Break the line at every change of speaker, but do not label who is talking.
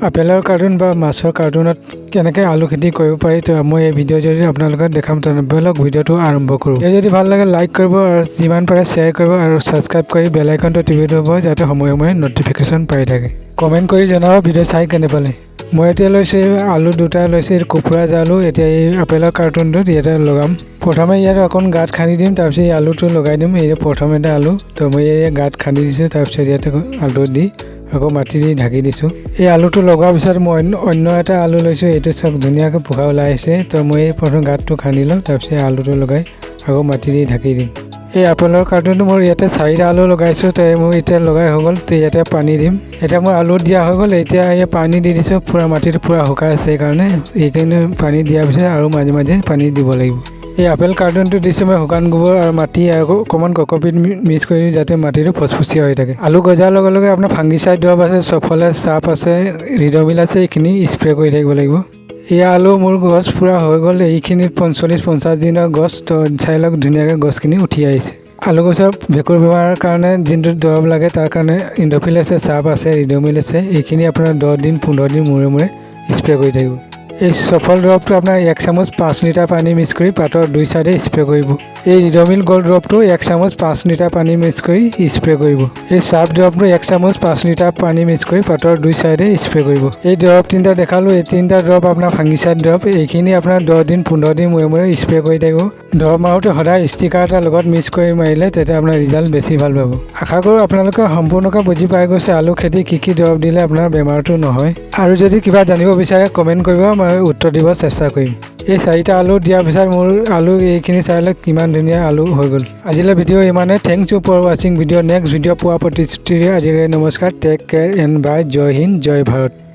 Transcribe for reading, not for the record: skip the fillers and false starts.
আপেলৰ কাৰ্টুন বা মাছৰ কাৰ্টুনত কেনেকৈ আলু খেতি কৰিব পাৰি, তো মই এই ভিডিঅ' জৰিয়তে আপোনালোকক দেখাম। ব'লক, ভিডিঅ'টো আৰম্ভ কৰোঁ। ভিডিঅ' যদি ভাল লাগে, লাইক কৰিব আৰু যিমান পাৰে শ্বেয়াৰ কৰিব আৰু ছাবস্ক্ৰাইব কৰি বেল আইকনটো টিপি দিব, যাতে সময়ে সময়ে ন'টিফিকেশ্যন পাই থাকে। কমেণ্ট কৰি জনাব ভিডিঅ' চাই কেনে পালে। মই এতিয়া লৈছোঁ এই আলু দুটা লৈছোঁ, এই কুকুৰা আলু। এতিয়া এই আপেলৰ কাৰ্টুনটোত ইয়াতে লগাম। প্ৰথমে ইয়াত অকণ গাঁত খান্দি দিম, তাৰপিছত এই আলুটো লগাই দিম। এই প্ৰথম এটা আলু, তো মই এই গাঁত খান্দি দিছোঁ। তাৰপিছত ইয়াতে আলু দি আকৌ মাটি দি ঢাকি দিছোঁ। এই আলুটো লগোৱাৰ পিছত মই অন্য এটা আলু লৈছোঁ। এইটো চাওক, ধুনীয়াকৈ পোখা ওলাই আহিছে। তো মই এই প্ৰথম গাঁতটো খান্দি লওঁ, তাৰপিছত আলুটো লগাই আকৌ মাটি দি ঢাকি দিম। এই আপেলৰ কাৰ্টুনটো মোৰ ইয়াতে চাৰিটা আলু লগাইছোঁ। তো মোৰ এতিয়া লগাই হৈ গ'ল। তো ইয়াতে পানী দিম। এতিয়া মোৰ আলু দিয়া হৈ গ'ল। এতিয়া এই পানী দি দিছোঁ। পূৰা মাটিটো পূৰা শুকাই আছে, সেইকাৰণে এইখিনি পানী দিয়াৰ পিছত আৰু মাজে মাজে পানী দিব লাগিব। এই আপেল কাৰ্টুনটো দিছোঁ মই শুকান গোবৰ আৰু মাটি আৰু অকণমান কক'পিট মিক্স কৰি, যাতে মাটিটো ফচফচীয়া হৈ থাকে। আলু গজাৰ লগে লগে আপোনাৰ ফাংগিচাইড দৰৱ আছে, চফল চাৰ্ফ আছে, ৰিডমিল আছে, এইখিনি স্প্ৰে কৰি থাকিব লাগিব। এই আলু মোৰ গছ পূৰা হৈ গ'ল। এইখিনি 45-50 দিনৰ গছ। তো চাই লওক, ধুনীয়াকৈ গছখিনি উঠি আহিছে। আলু গছৰ ভেঁকুৰ বেমাৰৰ কাৰণে যোনটো দৰৱ লাগে, তাৰ কাৰণে ইণ্ড'ফিল আছে, চাৰ্ফ আছে, ৰিডমিল আছে। এইখিনি আপোনাৰ 10 দিন 15 দিন মূৰে মূৰে স্প্ৰে কৰি থাকিব। এই চফল দৰৱটো আপোনাৰ 1 চামুচ 5 লিটাৰ পানী মিক্স কৰি পাতৰ দুই চাইডে স্প্ৰে কৰিব। এই ৰিডমিল গ'ল্ড দৰৱটো 1 চামুচ 5 লিটাৰ পানী মিক্স কৰি স্প্ৰে কৰিব। এই চাৰ্ফ দৰৱটো 1 চামুচ 5 লিটাৰ পানী মিক্স কৰি পাতৰ দুই চাইডে স্প্ৰে কৰিব। এই দৰৱ তিনিটা দেখালোঁ। এই তিনিটা দৰৱ আপোনাৰ ফাংগিচাইড দৰৱ। এইখিনি আপোনাৰ 10 দিন 15 দিন মূৰে মূৰে স্প্ৰে কৰি থাকিব। দৰৱ মাৰোঁতে সদায় ষ্টিকাৰ এটা লগত মিক্স কৰি মাৰিলে তেতিয়া আপোনাৰ ৰিজাল্ট বেছি ভাল পাব। আশা কৰোঁ আপোনালোকে সম্পূৰ্ণকৈ বুজি পাই গৈছে আলু খেতি কি কি দৰৱ দিলে আপোনাৰ বেমাৰটো নহয়। আৰু যদি কিবা জানিব বিচাৰে, কমেণ্ট কৰিব, মই উত্তৰ দিব চেষ্টা কৰিম। এই চাৰিটা আলু দিয়াৰ পিছত মোৰ আলু এইখিনি চাই লওক, কিমান ধুনীয়া আলু হৈ গ'ল। আজিলৈ ভিডিঅ' ইমানে। Thank you for watching video. Next video পোৱা প্ৰতিশ্ৰুতিৰে আজিলৈ নমস্কাৰ। Take care and bye. Joy Hind, Joy Bharat.